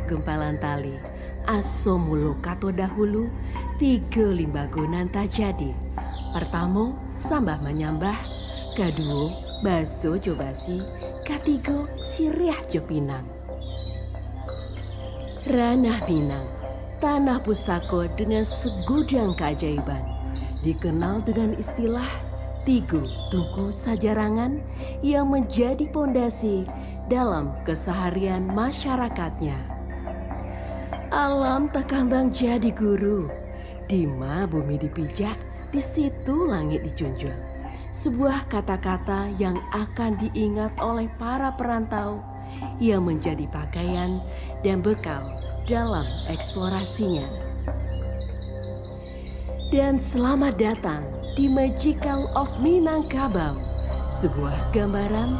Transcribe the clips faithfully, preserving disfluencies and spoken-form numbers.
Gumpalan tali. Aso mulo kato dahulu, tigo limbago nan tajadi. Partamo, sambah manyambah. Kaduo, baso jo basi. Katigo, siriah jo pinang. Ranah Minang, tanah pusako dengan segudang keajaiban, dikenal dengan istilah Tigo Tugu Sajarangan yang menjadi pondasi dalam keseharian masyarakatnya. Alam takambang jadi guru, dima bumi dipijak, di situ langik dijunjung. Sebuah kata-kata yang akan diingat oleh para perantau yang menjadi pakaian dan bekal dalam eksplorasinya. Dan selamat datang di Magical of Minangkabau, sebuah gambaran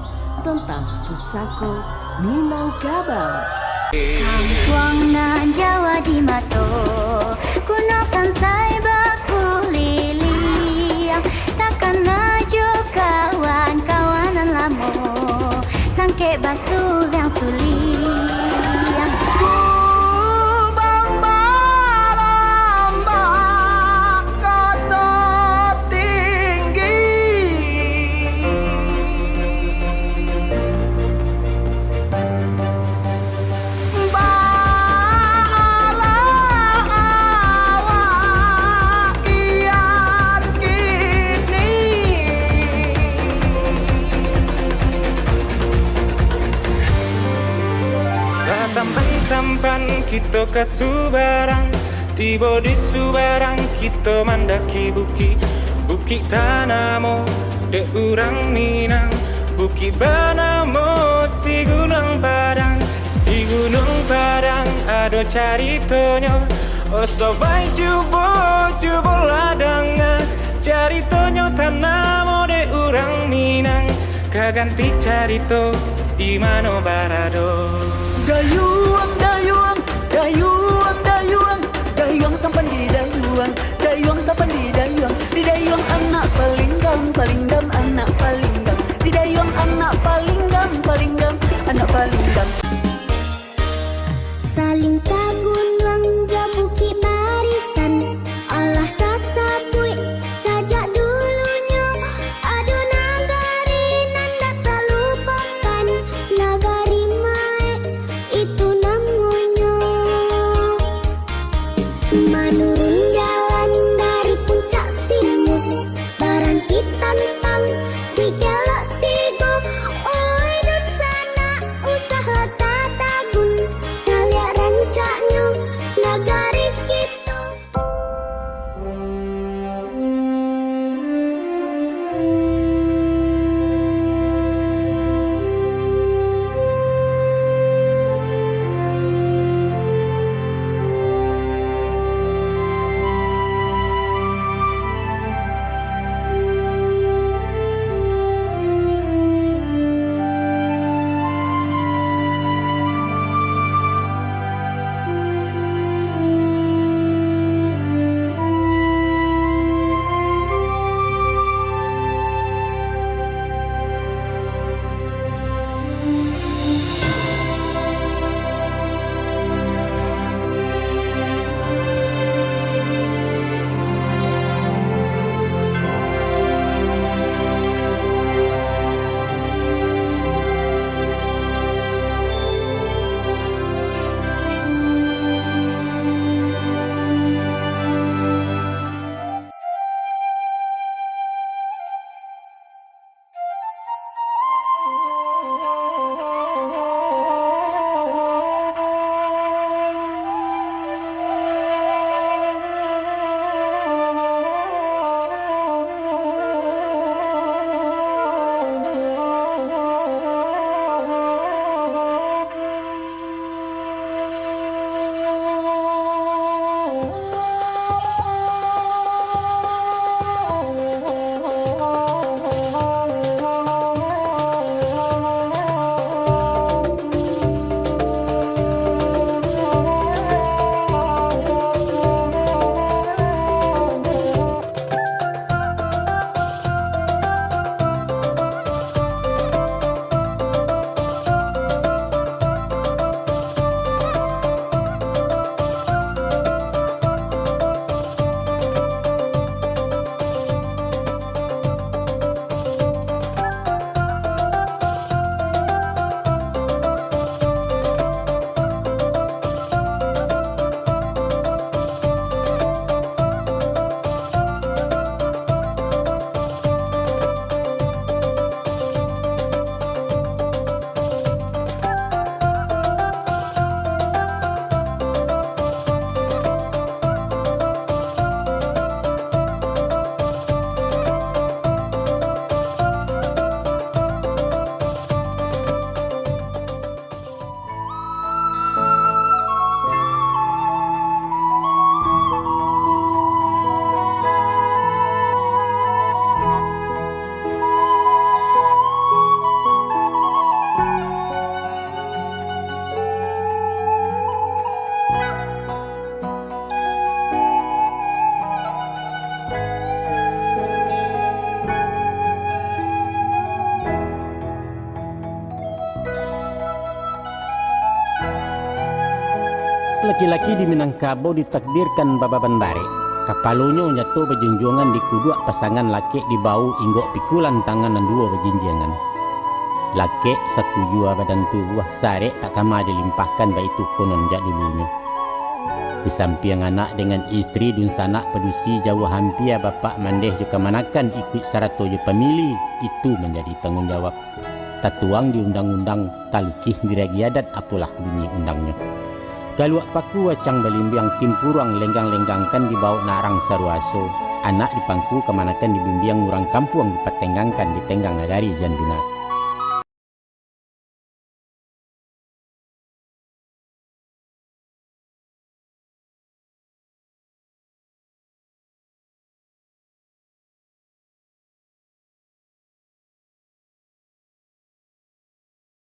tentang pusako Minangkabau. Kampuang nan jauah di mato, Gunung Sansai bakuliliang, takana jo kawan-kawan nan lamo, sangkek basuliang-suliang. Kumbang balambak Koto Tinggi. Baalah awak kian kini. Lah sampan-sampan kito ka Subarang, tibo di Subarang kito mandaki bukik. Bukik tanamo dek urang Minang, bukik banamo si Gunuang Padang. Di Gunuang Padang ado caritonyo, oso bai cubo, cubolah danga. Caritonyo tanamo dek urang Minang, ka ganti carito di mano barado. Dayuang, dayuang, dayuang, dayuang, dayuang sampan di dayuang, dayuang sampan di dayuang, di dayuang anak Palinggam, Palinggam anak Palinggam, di dayuang anak Palinggam, Palinggam anak Palinggam. Salintang gunuang jo bukik barisan, alah tasabuik sajak dulunyo, ado nagari nan dak talupokan, nagari Maek. Laki-laki di Minangkabau ditakdirkan bababan barek. Kapalonyo nyato bajunjuangan di kuduak pasangan lakek dibawok inggok pikulan tangan nan duo bajinjiangan. Lakek sakujua badan tubuah sarek tak kama dilimpahkan baitu konon jak dulunyo. Di sampiang anak dengan istri dunsanak padusi jauah ampia bapak mandeh jo kamanakan ikuik sarato jo pamili, itu manjadi tangguang jawab. Tatuang di undang-undang, talukih di ragi adat, apolah bunyi undangnyo. Kaluak paku acang balimbiang timpuruang lenggang-lenggangkan dibawok narang saruaso, anak dipangku kamanakan dibimbiang urang kampuang dipatenggangkan di tenggang nagari jan binas.